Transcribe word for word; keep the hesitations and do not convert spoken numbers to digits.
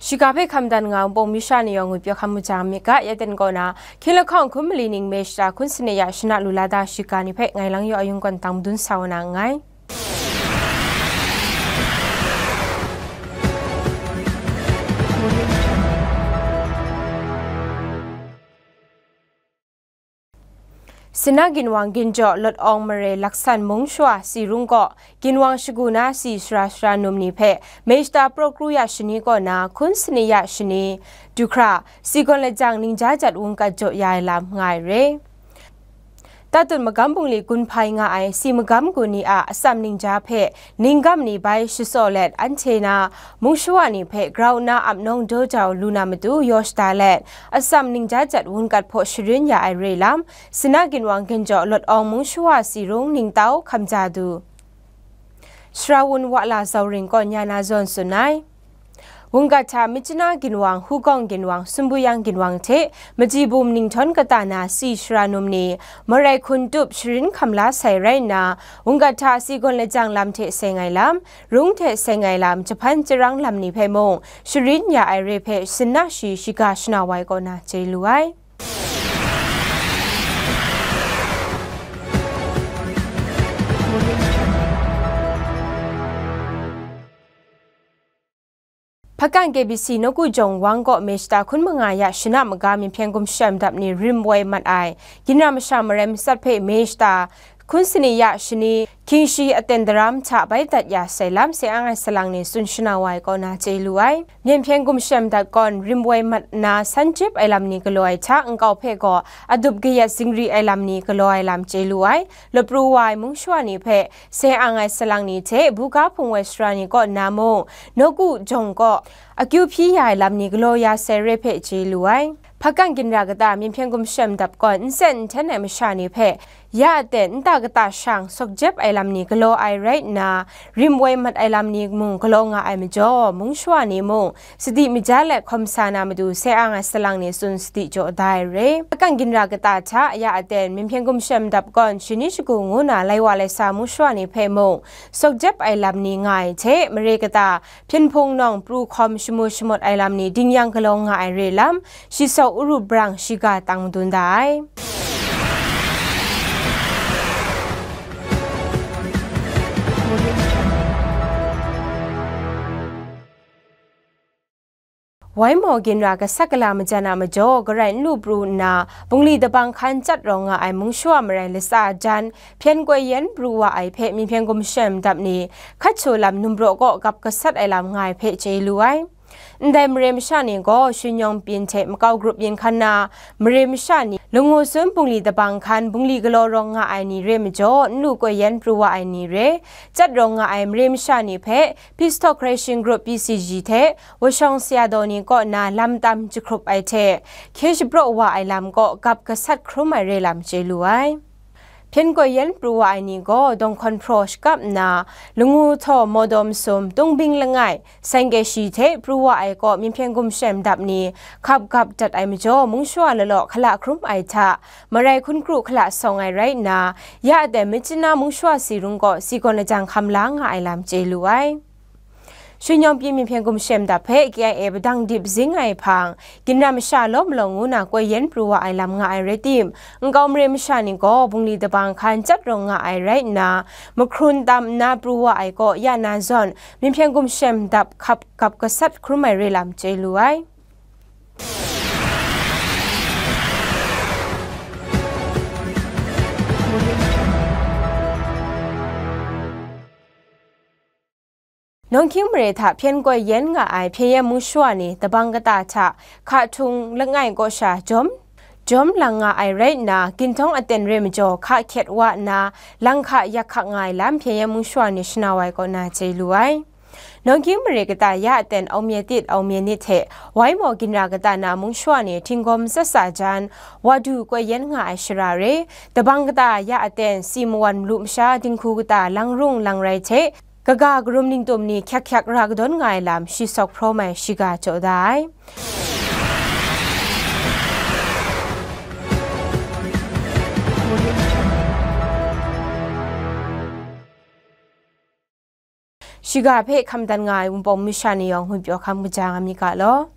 Shiga hpe hkam dan nga ai Wunpawng masha ni yawng ngwipyaw hkam mu jang myit ga, ya ten kaw na, hkying lahkawng hkun mali ning May shata hkun sane ya shana lu la da shiga ni hpe ngai Lang Yaw Ayung kaw tang madun sa wa na nngai. Sina ginwang ginjaw Lawt Awng Mare Laksan Mung Shawa Tsi Rung kaw ginwang shagu na tsi sara sara num ni hpe May shata praw kru ya shani kaw na hkun sane ya shani du hkra, tsi gawn lajang ningja jat wungkat jaw ya ai lam nga ai re. Tatut magam bungli gun hpai nga ai tsi magam gun ni a atsam ningja hpe Ningkam ni bai shasaw let, anhte na mung shawa ni hpe grau nna ap nawng daw jau lu na matu yaw shada let, atsam ningja jat wunkat hpaw sharin ya ai re lam, Sina ginwang ginjaw Lawt Awng Mung Shawa Tsi Rung ningtau hkamja du Shara Wun Wa La Zau Ring kaw nya na zawn tsun ai. Wungkata Myitkyina ginwang, Hugawng ginwang, Sumbuiyang ginwang hte Maji Bum Ninghtawng kata na tsi sara num ni, Marai hkun tup sharin hkam la sai rai nna, Wungkata tsi gawn lajang lam hte seng ai lam, rung hte seng ai lam, jahpan jarang lam ni hpe mung, sharin ya ai re hpe Sina shi shiga shanau ai kaw na chye lu ai. Hpakan K B C Nawku Jawng Wang kaw May shata hkun manga ya shana maga Myit Hpyen Gumshem Dap ni rim woi mat ai ginra masha marai matsat hpe May shata hkun sane ya shani hkying shi aten daram hta bai dat ya sai lam Sai Ang Ai Salang ni tsun shanau ai kaw na chye lu ai. Myit Hpyen Gumshem Dap kaw rim woi mat na san jep ai lam ni galaw ai hta nkau hpe gaw adup kayat zingri ai lam ni galaw ai lam chye lu ai. Lawt pru wa ai mung shawa ni hpe Sai Ang Ai Salang ni hte buga hpung woi sara ni kaw nna mung, Nawku Jawng kaw akyu hpyi ya ai lam ni galaw ya sai re hpe chye lu ai. Hpakan ginra kata Myit Hpyen Gumshem Dap kaw nsen nhten ai masha ni hpe ya aten nta kata shang sawk jep ai lam ni galaw ai rai nna, rim woi mat ai lam ni mung galaw nga ai majaw, mung shawa ni mung sadi maja let hkawm sa na matu Sai Ang Ai Salang ni tsun sadi jaw da ai re. Hpakan ginra kata hta ya aten Myit Hpyen Gumshem Dap kaw shani shagu ngu na lai wa lai sa mung shawa ni hpe mung sawk jep ai lam ni nga ai hte, mare kata Hpyen Hpung nawng pru hkawm shamu shamut ai lam ni ding yang galaw nga ai re lam, shi saw uru brang shiga tang madun da ai. Waimaw ginra gasat gala majan a majaw, garai n lu pru nna, bungli dabang hkan chyat rawng nga ai mung shawa marai latsa jan, hpyen koi yen pru wa ai hpe Myit Hpyen Gumshem Dap ni hkat shaw lam numraw kaw gap gasat ai lam nga ai hpe chye lu ai. Ndai mare masha ni gaw, Shun Yawng Pyin hte makau grup yin hkan na mare masha ni, Langu Sun bungli dabang hkan bungli galaw rawng nga ai ni re majaw, n lu koi yen pru wa ai ni re, chyat rawng nga ai mare masha ni hpe, Peace Talk Creation Group P C G hte Washawng Sayadaw ni kaw na lam tam jahkrup ai hte, hkye shapraw wa ai lam kaw gap gasat hkrum ai re lam chye lu ai. Hpyen koi yen pru wa ai ni gaw dawng hkawn hpraw shakap nna, Langu Htaw Mawdaw Masum, Tungbing Langai, Sangke Shi hte pru wa ai kaw Myit Hpyen Gumshem Dap ni hkap gap dat ai majaw, mung shawa lalaw hkala hkrum ai hta, marai hkun kru hkala sawng ai rai nna, ya aten Myitkyina mung shawa Tsi Rung kaw tsi gawn lajang hkam la nga ai lam chye lu ai. Shun Yawng Pyin Myit Hpyen Gumshem Dap hpe K I A padang dip zing ai hpang, ginra masha law malaw ngu na koi yen pru wa ai lam nga ai rai tim, nkau mare masha ni gaw bungli dabang hkan chyat rawng nga ai rai nna, mahkrun tam nna pru wa ai kaw ya na zawn, Myit Hpyen Gumshem Dap hkap gap gasat hkrum ai re lam chye lu ai. Nawng hkying mare hta hpyen koi yen nga ai hpyen yen mung shawa ni dabang kata hta hka htung langai kaw sha jawm, jawm lang nga ai rai nna, ginhtawng aten re majaw hka hkyet wa nna, lang hka yak hkak nga ai lam hpyen yen mung shawa ni shanau ai kaw na chye lu ai. Nawng hkying mare kata ya aten Aumye Tit, Aumye Nit hte Waimaw ginra kata na mung shawa ni htinggawm tsat sa jan, Wadu koi yen nga ai shara re, dabang kata ya aten si mawan malu masha dinghku kata lang rung lang rai hte, kaga karum ningtum ni hkyak hkyak ra kadawn nga ai lam shi sawk hprawm ai shiga jaw da ai. Shiga hpe hkam dan nga ai Wunpawng masha ni yawng ngut pyaw hkam kaja nga mi ga law.